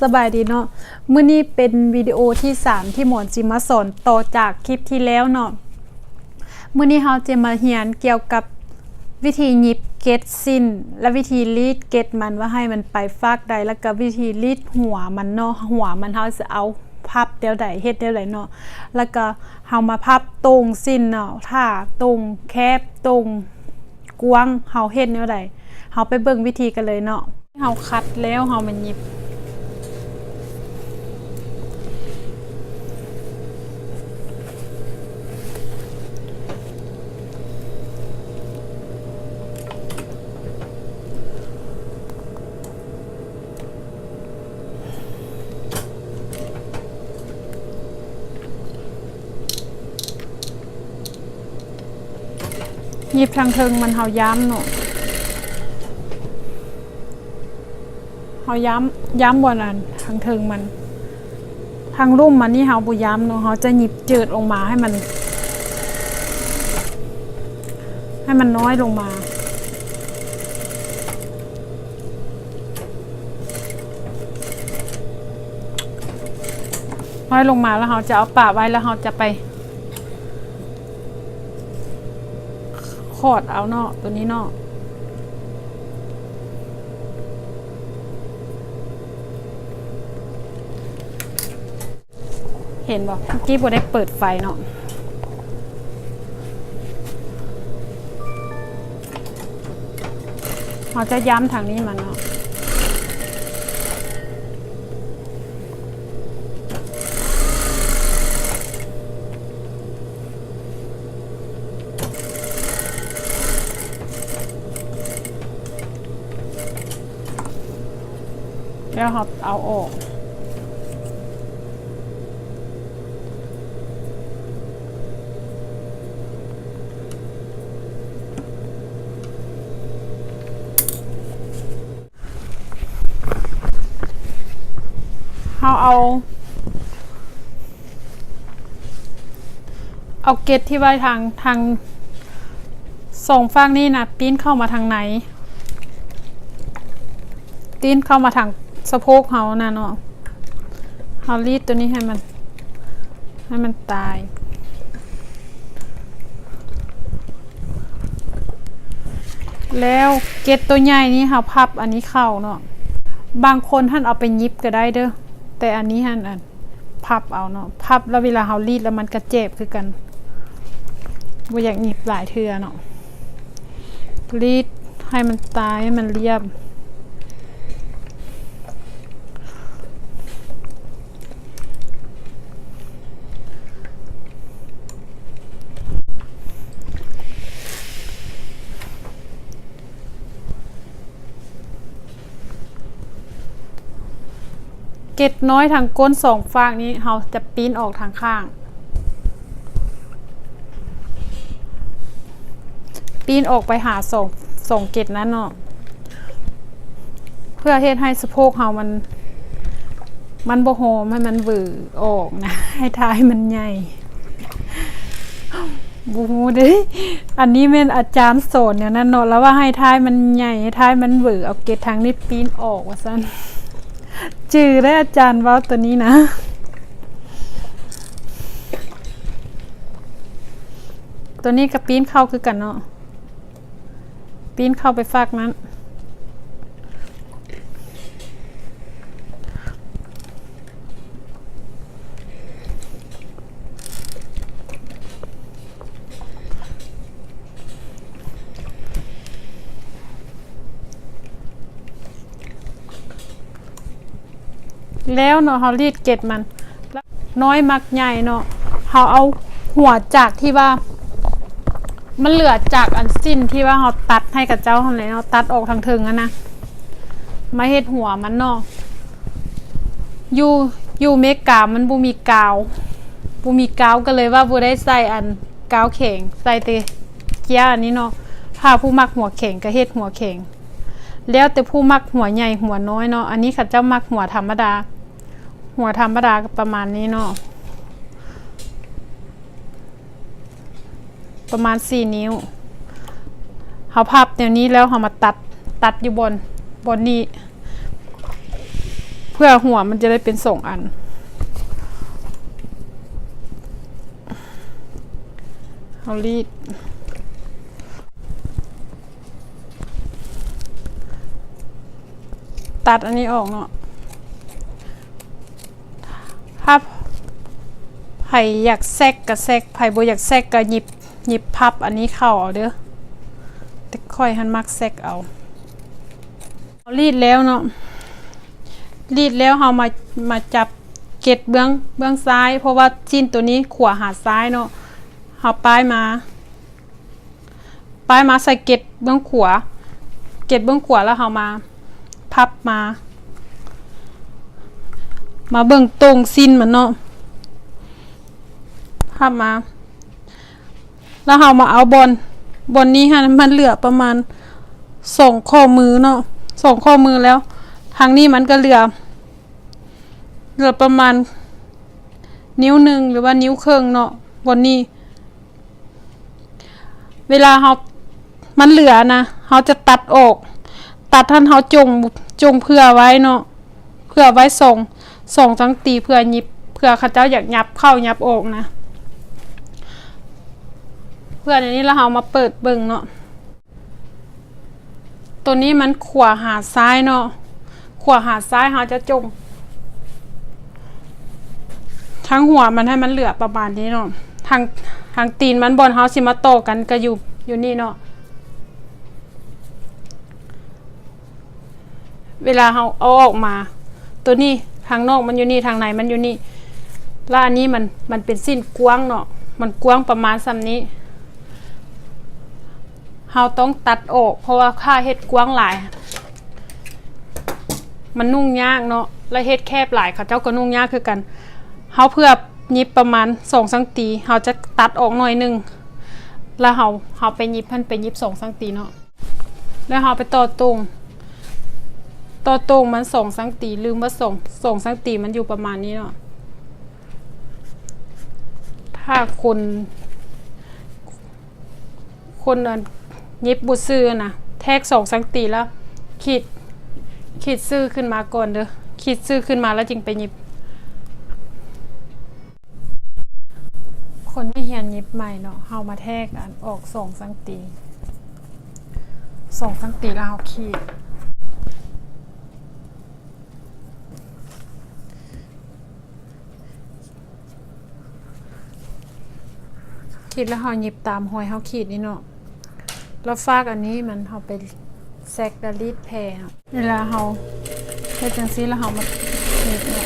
ສະບາຍດີເນາະ, ມື້ນີ້ເປັນວິດີໂອທີສາມທີ່ໝອນຊິມາສອນຕໍ່ຈາກຄລິບທີ່ແລ້ວເນາະ. ມື້ນີ້ເຮົາຈະມາຮຽນກ່ຽວກັບວິທີຫຍິບເກັດສິ້ນ ແລະ ວິທີລີດເກັດມັນວ່າໃຫ້ມັນໄປຟາກໃດ ແລ້ວກໍວິທີລີດຫົວມັນເນາະ, ຫົວມັນເຮົາຈະເອົາພັບແນວໃດ ເຮັດແນວໃດເນາະ, ແລ້ວກໍເຮົາມາພັບຕົງສິ້ນເນາະ, ຖ້າຕົງແຄບ ຕົງ ກວ້າງ ເຮົາເຮັດແນວໃດ? ເຮົາໄປເບິ່ງວິທີກັນເລີຍເນາະ. ເຮົາຄັດແລ້ວ ເຮົາມາຫຍິບ ຫຍິບທາງເທິງມັນ ເຮົາຢ້ຳເນາະ, ເຮົາຢ້ຳ ຢ້ຳບ່ອນອັນທາງເທິງມັນ, ທາງລຸ່ມມັນນີ້ເຮົາບໍ່ຢ້ຳເນາະ, ເຮົາຈະຫຍິບເຈີດລົງມາໃຫ້ມັນ ໃຫ້ມັນນ້ອຍລົງມາ. ຫ້ອຍລົງມາ ແລ້ວເຮົາຈະເອົາປະໄວ້ ແລ້ວເຮົາຈະໄປຂອດເອົາເນາະ ໂຕນີ້ເນາະ. ເຫັນບໍ່? ເມື່ອກີ້ບໍ່ໄດ້ເປີດໄຟເນາະ. ເຮົາຈະຢ້ຳທາງນີ້ມັນເນາະ, ແລ້ວເຮົາເອົາອອກ. ເຮົາເອົາ ເອົາເກັດທີ່ໄວ້ທາງ ທາງສອງຟາກນີ້ນະ ປີ້ນເຂົ້າມາທາງໃນ. ປີ້ນເຂົ້າມາທາງສະໂພກເຮົານະເນາະ, ເຮົາລີດໂຕນີ້ໃຫ້ມັນ ໃຫ້ມັນຕາຍ. ແລ້ວເກັດໂຕໃຫຍ່ນີ້ເຮົາພັບອັນນີ້ເຂົ້າເນາະ, ບາງຄົນຫັ້ນເອົາໄປຫຍິບກໍໄດ້ເດີ້ ແຕ່ອັນນີ້ຫັ້ນ ອັນ ພັບເອົາເນາະ, ພັບແລ້ວເວລາເຮົາລີດແລ້ວມັນກະແຈບຄືກັນ, ບໍ່ຢາກຫຍິບຫຼາຍເທື່ອເນາະ, ລີດໃຫ້ມັນຕາຍ ໃຫ້ມັນລຽບ. ເກັດນ້ອຍທາງກົ້ນສອງຟາກນີ້ ເຮົາຈະປີ້ນອອກທາງຂ້າງ, ປີ້ນອອກໄປຫາສອງ ສອງເກັດນັ້ນເນາະ, ເພື່ອເຮັດໃຫ້ສະໂພກເຮົາມັນ ມັນບໍ່ຫອມ, ໃຫ້ມັນເຫວີອອກນະ, ໃຫ້ທ້າຍມັນໃຫຍ່. ບໍ່ຮູ້ເດ້ ອັນນີ້ແມ່ນອາຈານສອນແນວນັ້ນເນາະ, ລາວວ່າໃຫ້ທ້າຍມັນໃຫຍ່ ໃຫ້ທ້າຍມັນເຫວີ ເອົາເກັດທາງນີ້ປີ້ນອອກວ່າຊັ້ນ. ຈື່ໄດ້ອາຈານເວົ້າໂຕນີ້ນະ. ໂຕນີ້ກໍປີ້ນເຂົ້າຄືກັນເນາະ, ປີ້ນເຂົ້າໄປຟາກນັ້ນ. ແລ້ວເນາະ ເຮົາລີດເກັດມັນ ນ້ອຍມັກໃຫຍ່ເນາະ, ເຮົາເອົາຫົວຈາກທີ່ວ່າ ມັນເຫຼືອຈາກອັນສິ້ນທີ່ວ່າເຮົາຕັດໃຫ້ເຂົາເຈົ້າຫັ້ນແຫຼະເນາະ, ຕັດອອກທາງເທິງຫັ້ນນະ ມາເຮັດຫົວມັນເນາະ. ຢູ່ ຢູ່ເມກາມັນບໍ່ມີກາວ ບໍ່ມີກາວ ກໍເລີຍວ່າບໍ່ໄດ້ໃສ່ອັນກາວແຂງ, ໃສ່ແຕ່ເຈ້ຍອັນນີ້ເນາະ. ຖ້າຜູ້ມັກຫົວແຂງກໍເຮັດຫົວແຂງ, ແລ້ວແຕ່ຜູ້ມັກຫົວໃຫຍ່ຫົວນ້ອຍເນາະ. ອັນນີ້ເຂົາເຈົ້າມັກຫົວທຳມະດາ, ຫົວທຳມະດາກໍປະມານນີ້ເນາະ. ປະມານສີ່ນິ້ວ. ເຮົາພັບແນວນີ້ແລ້ວເຮົາມາຕັດ, ຕັດຢູ່ບ່ອນ, ບ່ອນນີ້. ພື່ອຫົວມັນຈະໄດ້ເປັນສອງອັນ. ເຮົາລີດ ຕັດອັນນີ້ອອກເນາະ. ຖ້າໃຜຢາກແຊັກກໍແຊັກ, ໃຜບໍ່ຢາກແຊັກກໍຫຍິບ, ຫຍິບພັບອັນນີ້ເຂົ້າເອົາເດີ້. ແຕ່ຂ້ອຍຫັ້ນມັກແຊັກເອົາ. ເຮົາລີດແລ້ວເນາະ, ລີດແລ້ວເຮົາມາ, ມາຈັບເກັດເບື້ອງ, ເບື້ອງຊ້າຍ, ເພາະວ່າຊີ້ນໂຕນີ້ຂວາຫາຊ້າຍເນາະ. ເຮົາປ້າຍມາ, ປ້າຍມາໃສ່ເກັດເບື້ອງຂວາ, ເກັດເບື້ອງຂວາ ແລ້ວເຮົາມາພັບມາ, ມາເບິ່ງໂຕ່ງຊີ້ນມັນເນາະ, ພັບມາ. ແລ້ວເຮົາມາເອົາບ່ອນ, ບ່ອນນີ້ຫັ້ນມັນເຫຼືອປະມານສອງຂໍ້ມືເນາະ, ສອງຂໍ້ມືແລ້ວ. ທາງນີ້ມັນກໍເຫຼືອ, ເຫຼືອປະມານນິ້ວໜຶ່ງ ຫຼືວ່ານິ້ວເຄິ່ງເນາະ, ບ່ອນນີ້. ເວລາເຮົາ, ມັນເຫຼືອນະ, ເຮົາຈະຕັດອອກ, ຕັດຫັ້ນເຮົາຈົ່ງ, ຈົ່ງເຜື່ອໄວ້ເນາະ. ເຜື່ອໄວ້ສອງ, ສອງສັງຕີ ເພື່ອຫຍິບ, ເພື່ອເຂົາເຈົ້າຢາກຫຍັບເຂົ້າຫຍັບອອກນະ. ເພື່ອໃນນີ້ ແລ້ວເຮົາມາເປີດເບິ່ງເນາະ. ໂຕນີ້ມັນຂວາຫາຊ້າຍເນາະ, ຂວາຫາຊ້າຍ ເຮົາຈະຈົ່ງທາງຫົວມັນໃຫ້ມັນເຫຼືອປະມານນີ້ເນາະ, ທາງ, ທາງຕີນມັນ ບ່ອນເຮົາຊິມາຕໍ່ກັນກໍຢູ່, ຢູ່ນີ້ເນາະ. ເວລາເຮົາເອົາອອກມາ, ໂຕນີ້ທາງນອກມັນຢູ່ນີ້, ທາງໃນມັນຢູ່ນີ້, ແລ້ວອັນນີ້ມັນ, ມັນເປັນຊີ້ນກວ້າງເນາະ, ມັນກວ້າງປະມານສ່ຳນີ້. ເຮົາຕ້ອງຕັດອອກ, ເພາະວ່າຖ້າເຮັດກວ້າງຫຼາຍ ມັນນຸ່ງຍາກເນາະ, ແລະເຮັດແຄບຫຼາຍ ເຂົາເຈົ້າກໍນຸ່ງຍາກຄືກັນ. ເຮົາເຜື່ອຫຍິບປະມານສອງສັງຕີ, ເຮົາຈະຕັດອອກໜ້ອຍໜຶ່ງ, ແລ້ວເຮົາ, ເຮົາໄປຫຍິບຫັ້ນ, ໄປຫຍິບສອງສັງຕີເນາະ. ແລ້ວເຮົາໄປຕໍ່ໂຕ່ງ, ຕໍ່ໂຕ່ງມັນສອງສັງຕີ, ລືມວ່າສອງ, ສອງສັງຕີມັນຢູ່ປະມານນີ້ເນາະ. ຖ້າຄົນ, ຄົນອັນຫຍິບບໍ່ຊື່ນະ, ແທກສອງສັງຕີແລ້ວຂີດ, ຂີດຊື່ຂຶ້ນມາກ່ອນເດີ້, ຂີດຊື່ຂຶ້ນມາແລ້ວຈຶ່ງໄປຫຍິບ. ຄົນທີ່ຮຽນຫຍິບໃໝ່ເນາະ, ເຮົາມາແທກອັນອອກສອງສັງຕີ, ສອງສັງຕີແລ້ວເຮົາຂີດ, ຂີດແລ້ວເຮົາຫຍິບຕາມຮອຍເຮົາຂີດນີ້ເນາະ, ແລ້ວຟາກອັນນີ້ມັນ ເຮົາໄປແຊັກແລ້ວລີດແຜ່ເນາະ. ເວລາເຮົາເຮັດຈັ່ງຊີ້ແລ້ວເຮົາມາເຮັດເນາະ,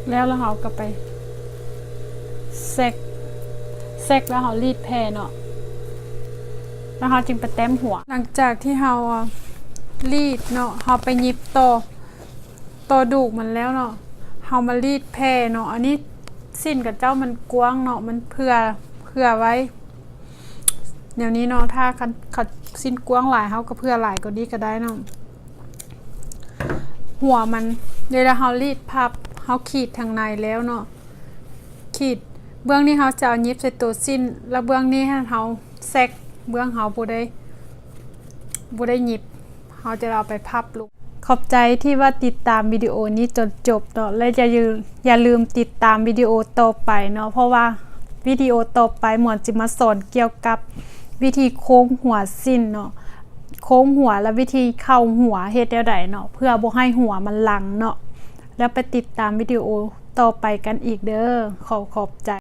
ແລ້ວ ແລ້ວເຮົາກໍໄປແຊັກ, ແຊັກແລ້ວເຮົາລີດແຜ່ເນາະ, ແລ້ວເຮົາຈຶ່ງໄປແຕ້ມຫົວ. ຫຼັງຈາກທີ່ເຮົາລີດເນາະ, ເຮົາໄປຫຍິບຕໍ່, ຕໍ່ດູກມັນແລ້ວເນາະ, ເຮົາມາລີດແຜ່ເນາະ. ອັນນີ້ສິ້ນຂະເຈົ້າມັນກວ້າງເນາະ, ມັນເຜື່ອ, ເຜື່ອໄວ້ ແນວນີ້ເນາະ. ຖ້າຄັນ, ຄັນສິ້ນກວ້າງຫຼາຍ ເຮົາກໍເຜື່ອຫຼາຍກວ່ານີ້ກໍໄດ້ເນາະ. ຫົວມັນ ເວລາເຮົາລີດພັບ ເຮົາຂີດທາງໃນແລ້ວເນາະ, ຂີດເບື້ອງນີ້ ເຮົາຈະເອົາຫຍິບໃສ່ໂຕສິ້ນ, ແລ້ວເບື້ອງນີ້ໃຫ້ເຮົາແຊັກ, ເບື້ອງເຮົາບໍ່ໄດ້, ບໍ່ໄດ້ຫຍິບ ເຮົາຈະເອົາໄປພັບລົງ. ຂອບໃຈທີ່ວ່າຕິດຕາມວິດີໂອນີ້ຈົນຈົບເນາະ ແລະ ຢ່າລືມ, ຢ່າລືມຕິດຕາມວິດີໂອຕໍ່ໄປເນາະ, ເພາະວ່າວິດີໂອຕໍ່ໄປໝວນຊິມາສອນກ່ຽວກັບວິທີໂຄ້ງຫົວສິ້ນເນາະ, ໂຄ້ງຫົວ ແລະ ວິທີເຂົ້າຫົວເຮັດແນວໃດເນາະ ເພື່ອບໍ່ໃຫ້ຫົວມັນຫຼັງເນາະ. ແລ້ວໄປຕິດຕາມວິດີໂອຕໍ່ໄປກັນອີກເດີ້. ຂໍຂອບໃຈ.